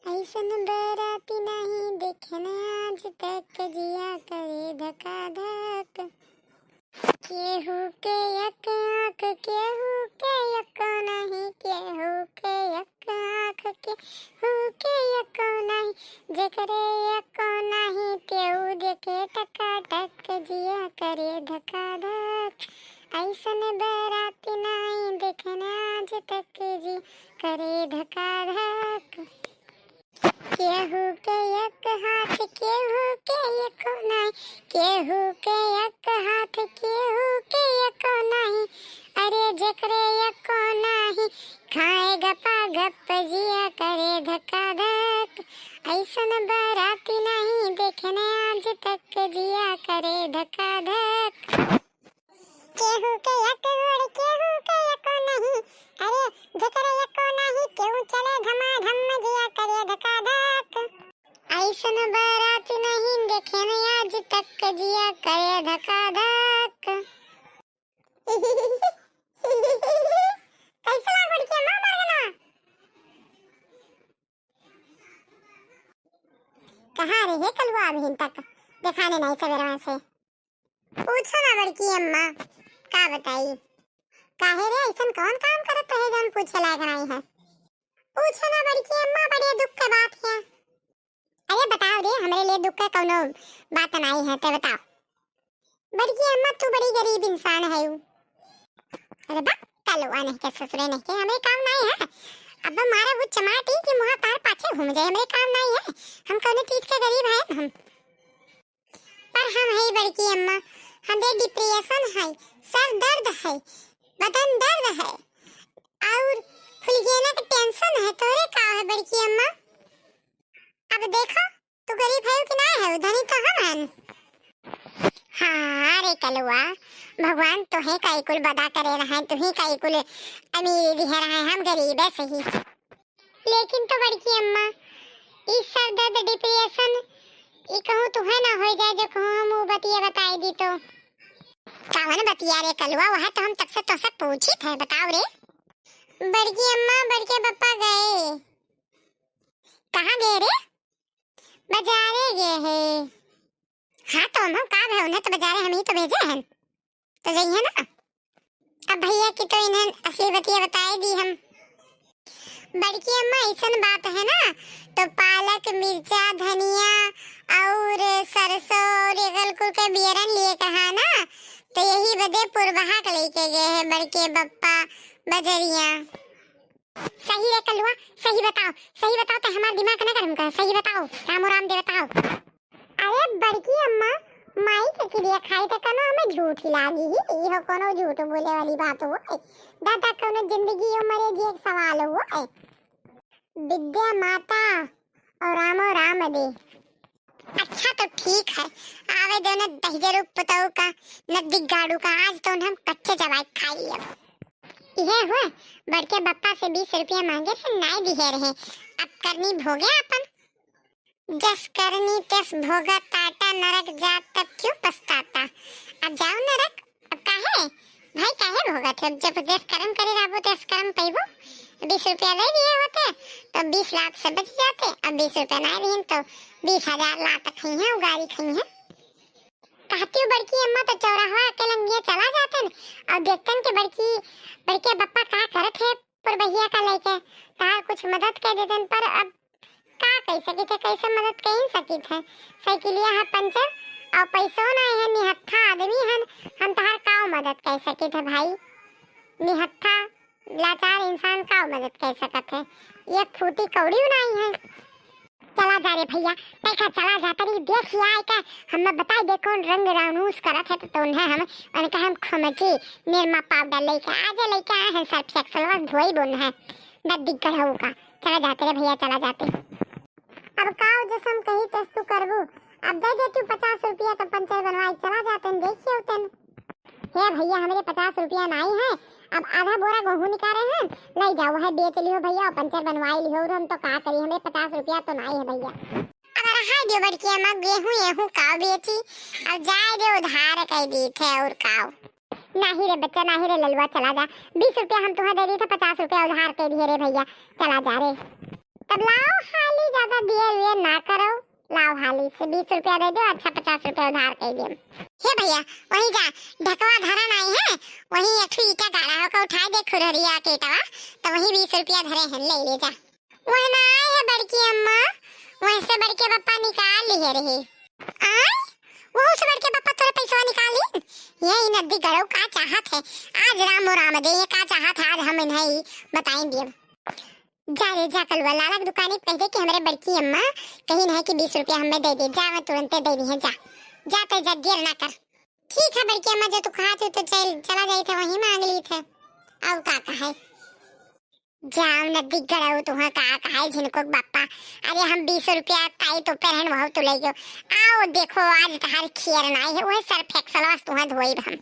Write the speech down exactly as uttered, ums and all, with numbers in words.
ऐसन बराती नाही देखेन आज तक, जिया करे धका धक। केहू के एक आँख, केहू के एको नाही, केहू के एक आँख, केहू के एको नाही, जेकरे एको नाही, तेऊ देखे टकाटक, जिया करे धका धक। ऐसन बराती नाही देखेन आज तक, जी करे धका धक। केहू के एक हाथ, केहू के एको नाही, केहू के एक हाथ, केहू के एको नाही। अरे जेकरे एको नाही, खाए गपा गप, जिया करे धका धक। ऐसन बराती नाही देखेन आज तक, जिया करे धका धक। केहू के एक गोड़, केहू के एको नाही। अरे, जेकरे एको नाही, केहू चले धमाधम, जिया करे धका धक। ऐसन बराती नाही देखेन आज तक, जिया करे धका धक। कैसे लाग बड़की अम्मा हमार गाना? कहाँ रे हे कलुआ, अभी तक देखाने नाही सवेरवा से। पूछो ना बड़की अम्मा, का बताई? काहे रे, ऐसन कौन काम करत है जौन पूछे लायक नाही है? पूछो ना बड़की अम्मा, बड़े दुख के बात है। अरे बताओ रे, हमरे लिए दुख का कौनो बात नाही है, ते बताओ। बड़की अम्मा, तू बड़ी गरीब इंसान है। अरे बा, कलुआ नहीं के ससुरे नहीं के, हमरे काम नाही है। अब मारे वो चमाटी कि मुहा तार पाछे घूम जाए, हमरे काम नाही है। हम कौनो चीज के गरीब हैं हम। पर हम है बड़की अम्मा, हमरे depression है, सर दर्द है, बदन दर्द है, और फुलगेना के tension है। तोरे का है बड़की अम्मा? अब देखो, तू गरीब है कि ना है, धनी तो हम हन। हाँ रे कलुआ, भगवान तोहे काई कुल बदा करे रहे, तुही काई कुल अमीरी दिहे रहे, हम गरीबे सही। लेकिन तो बड़की अम्मा, ई सर दर्द, depression, ई कहूँ तुहे ना हो जाए, जो कहूँ हम वो बतिया बताई दी तो। कवन बतिया रे कलुआ, वह तो हम तब से तोसे पूछित है, बताओ रे। बड़की अम्मा, बड़के पप्पा गए। कहाँ गए रे? बाजारे गए है। हाँ तो हम, हम का भे, उन्हें तो बाजारे हम ही तो भेजे हैं। तो जइहे ना। अब भैया की तो इन्हें असली बतिया बताए दी हम। बड़की अम्मा, ऐसन बात है ना, तो पालक, मिर्चा, धनिया और सरसों और एकल कुल के बियरन लिए कहा ना, तो यही बदे पुरबहा के लेके गए हैं बड़के बप्पा बजरिया। सही रे कलुआ, सही बताओ, सही बताओ, ते हमार दिमाग न गरम कर, सही बताओ, रामो राम दे बताओ। अरे बड़की अम्मा, माई के किरिया खाई त कनो हमें झूठ ही लागी ही, इहो कोनो झूठ बोले वाली बात हुआ है? दादा, कोनो जिंदगी और मरे जी एक सवाल हुआ है। विद्या माता और रामो राम दे। अच्छा तो ठीक है, आवे दो न दहिजरू पुतऊ का, न दिग्गाड़ू का, आज तो उन्हें हम कच्चे चबाई खाई अब। इहे हुए, बड़के बप्पा से बीस रुपया मांगे रहे, नाई दिहे रहे, अब करनी भोगे अपन। जस करनी तस भोगा ताटा, नरक जात तब क्यों पछताता। अब जाओ नरक, अब काहे भाई, काहे भोगत है? जब जस कर्म करे रहबो, तस कर्म पइबो। बीस रुपया दे दिए होते, तो बीस लात से बच जाते। अब बीस रुपया ना रहीन, तो बीस हजार लात खइहें, उगारी खइहें। कहती हूँ बड़की अम्मा, तो चौराहा के लंगिया चला जाते न, और देखते न कि बड़की, बड़के बप्पा का करत है, पुरबहिया का लेके, तार कुछ मदद कर देते न, पर अब का कह सकित है, कैसे मदद कह सकित है? साइकिलिया है पंचर और पैसो ना है, निहत्था आदमी हन, हम तहार का मदद कह सकित है भाई? निहत्था लाचार इंसान का मदद कह सकत है? एक फूटी कौड़ी नहीं है। चला जा रे भैया, पैसा चला जा, तनी देख लिया है का? हमें बताई दे कौन रंग रानूस करत है, तो, तो उन्हें हम, उनका हम खोमची निरमा पाउडर लेके आ जा, लेके आए हैं सर्फ एक्सेल, बस धोई बोन है, दस दिग्गड़ होगा। चला जाते रे भैया, चला जाते। अब का हो, जस हम कही तस तू करबू। अब दे दे तू पचास रुपया, तो पंचर बनवाई चला जाते न, देखिए उतन। हे भैया, हमरे पचास रुपया नाई है, अब आधा बोरा गेहूं निकाले हैं, ले जाओ है बेच लियो भैया, और पंचर बनवाई लियो, और हम तो का करी, हमरे पचास रुपया तो नाई है भैया। अब रहा दियो बड़की अम्मा, गेहूं एहूं का बेची, अब जाए दे, उधार कह दी थे और का। नाही रे बच्चा, नाही रे ललुआ, चला जा। बीस रुपया हम तुहा दे दी थे, पचास रुपया उधार के दिए रे भैया, चला जा रे। तब लाओ हाली जा। देर वेर ना करो, लाओ हाली से बीस रुपया दे दो, अच्छा पचास रुपया उधार कर दे। हे भैया, वहीं जा, ढकवा धरन आई है, वहीं एक ठो ईटा गाड़ा हो का उठाए दे खुरहरिया के ईटवा, तो वहीं बीस रुपया धरे हैं, ले ले जा। वह ना आए है बड़की अम्मा, वह से बड़के पप्पा निकाल लिए रहे। आय, वो से बड़के पप्पा तोरे पैसवा निकाल ली। ये ई नदी गड़ो का चाहत है, आज रामो राम दे, ये का चाहत है, आज हम इन्हें ही बताई दिए। जा रे जा कलुआ, लाला के दुकानी कह दे कि हमरे बड़की अम्मा कही नहीं कि बीस रुपया हमें दे दे, जा मैं तुरंते दे दी है, जा, जा ते जा देर ना कर। ठीक है बड़की अम्मा, जो तू कहा तू तो चल, चला जाई थे, वहीं मांग ली थे, अब का कहे। जाओ नदी गड़ो तुहा का कहे झिनको बापा, अरे हम बीस रुपया ताई तो पेरहन वह तो ले गयो, आओ देखो आज तहार खियर नाई है, वह सर्फ एक्सलवा से तुहा धोई हम।